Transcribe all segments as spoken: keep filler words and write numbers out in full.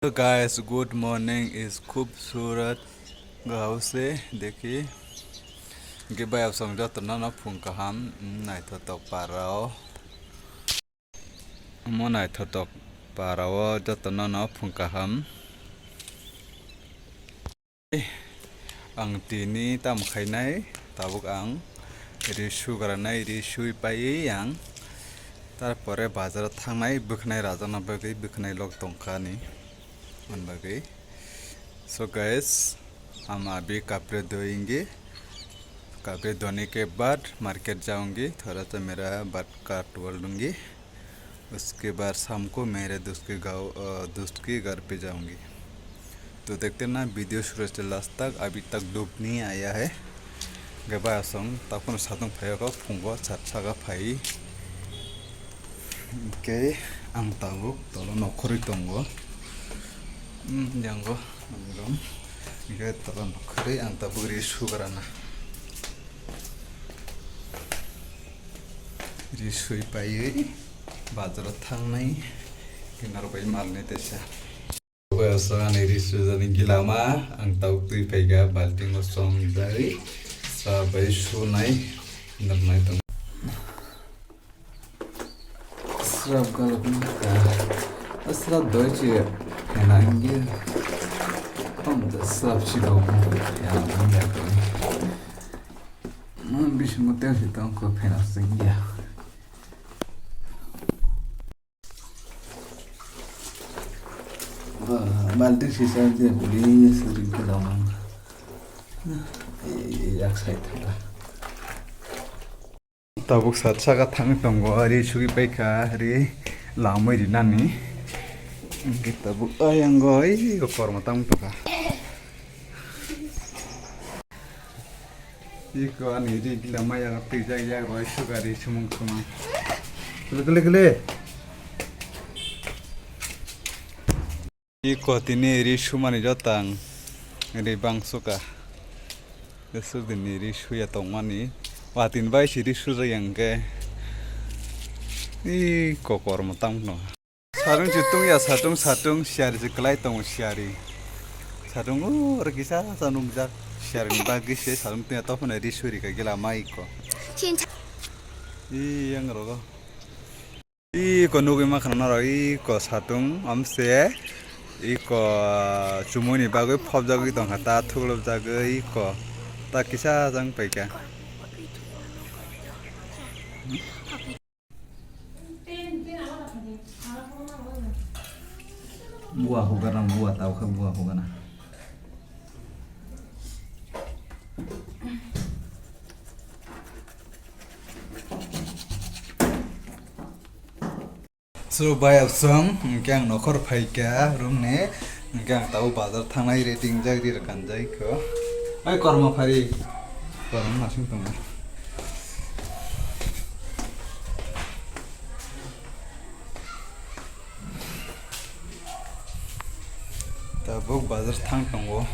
Hello guys, good morning is खूबसूरत गाँव से देखिए। Hwnkhe bayapsong jotono no phung kaham, mm, naithotok parao. Omo naithotok parao jotono no phung kaham. Ang tini tamo khainai, tabuk ang ri sugranai, ri sui paiwi ang tarpore bazaro thangnai, bwkhanai rajakna bagwi bwkhanai lok tongkha ani, ani bagwi. So guys, हम अभी कपड़े धोएंगे, कपड़े धोने के बाद मार्केट जाऊंगी, थोड़ा सा मेरा बात का टोल लूंगी। उसके बाद शाम को मेरे दोस्त के गाँव, अ, दोस्त के घर पे जाऊंगी। तो देखते ना वीडियो शुरू से लास्ट तक, अभी तक डूब नहीं आया है। Hwnkhe bayapsong takhwno satung phaiyakho, phungo sat saka phai. Hwnkhe ang tabuk tolo nokhorwi tongo. Hmm, yango, yango. Hwnkhe tolo nokhorwi ang tabuk ri sugrana. Ri sui paiwi bazaro thangnai, kinaro bai malni tesa. Boyosong ani ri sujani gilama, ang tabuk twi phaikha baltingo chomjai, sa bai sunai, nuknai tong. Srap galak nukha. Srap doi chi phena wngya. Tong da srap si dong. Ya, wngya tong. Mang bisingo tei si tong ko phena wngya. Balti sisa je buli sering ke dalam. Yak sai thangka. Tabuk sat saka thang tongo, ari sugi paikha, ari lamui rinani. Hwnkhe tabuk ayang go, ai, go kormo tang tongkha. Iko ani ri gila maya twijak yak roi sugari sumung sumang. Kile, kile, kile. Iko tini ri sumani jotang ri bang suka. Sudini ri suya tongmani. Watin bai si ri sujak yang ke. Iko kormo tang no. Satung si tungya, satung, satung, siyari si kwlai tongo, siyari. Satung, o, oro kisa sa nungjak, siyari ni bagwi se satung tungya, tophano ri suri ka gila mai ko. Chincha. I, yang rogo. I ko nugwi ma khana norok, i ko satung, amse, i ko chumui ni bagwi phobjagwi tongkha, ta thuklopjagwi, i ko ta kisa jang paikha. Bua hugana, bua tau khe bua hugana. So, bai absong, hwnkhe ang nokhor phaikha, room ni, hwnkhe ang tabo bazar thangnai ready wngjak, ri rwkha wngjak kho. Oi, kormo phari. Kormo nasing tongo. Tabuk bazar thang tongo.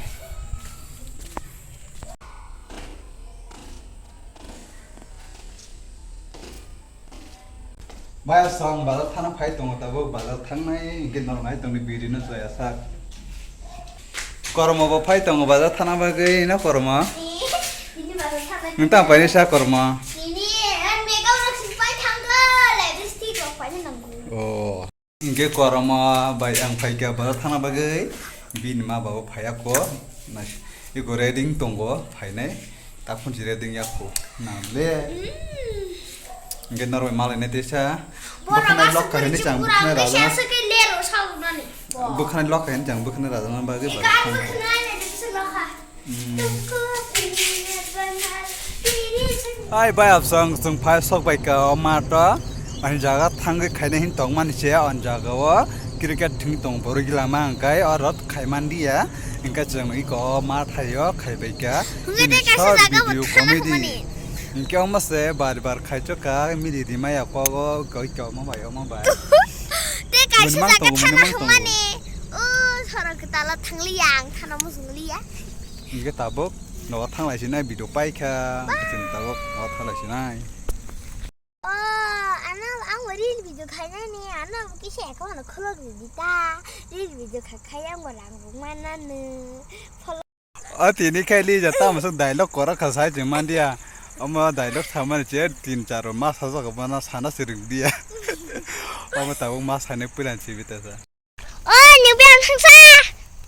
Bai song bazar thana phai tongo, tabuk bazar thangnai hwnkhe norok nai tongdi biri no chaya sak. Kormo bo phai tongo bazar thana bagwi, no kormo? Nini bazar thana bagwi. Nwng tamo painai sa kormo? Nini, eh, makeup rok si pai thangkha, lipstick rok paina nango. Oh. Hwnkhe kormo bai ang phaikha bazar thana bagwi, bini ma babo phaiya kho, nai, eko ready wng tongo phainai, takhunsi ready wngya kho, nale. Mm. Hwnkhe norok bai malainai teisa, bwkhanai lok kahini chang, bwkhanai rajakna, bwkhanai lok kahini chang, bwkhanai rajakna bagwi bazar thana. Ai bai absong, chwng phai sok bai ka o mato. Ani jaga thangwi khaina hin tongmani se, ani jaga o cricket thwngwi tong borok lama hwnkhe o rot khaiman dia. Hwnkhe chwng iko o ma thaio khaibai ka. Hwnkhe bini tei kaisa short jaga bo video thana comedy hwnmani. Hwnkhe omo se bar bar khaichok ka mili rimaya kogo goi ka omo bai omo bai. Tei kaisa jaga thana hwnmani. O sorok kwtalo thangliya ang thana muchungliya. Hingke tabuk nogo thanglai sinai video paikha, chwng tabuk nogo thanglai sinai. O, ano, ang bai Reel video khainani ano bo kisa account khulok ridi ta. Reel video kha khai ang bo rang rok manani. Follow. O tini khai li ja tamo sok dialogue kora kha sai chwng mandia. Omo dialogue samani che tin char ma sajak bana sana se rwk dia. Omo tabuk ma sani puila si bita sa. O ni biang thangsa.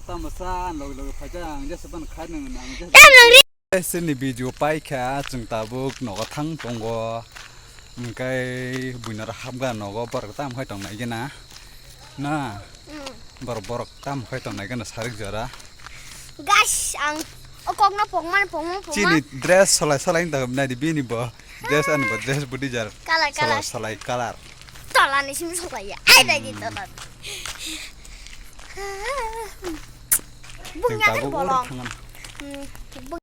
Tamo sa log log phaja ang jesa ban khai nang nang jesa. Tam nang ri. Sini video paikha chwng tabuk nogo thang tongo. Hingkai buinaro hapga nogo borok tam khai tong nai gena. Na. Borok borok tam khai tong nai gena sarik jora. Guys, ang o kokno pokmani pokmani pokma. Chini dress solai solai ta nai di bini bo. Dress ani bo dress budi jar. Color, color. Solai color. Tola ni sim solai ya. Ai dai di tola. Bung ya tabuk bolong. Thangan. Hmm, bung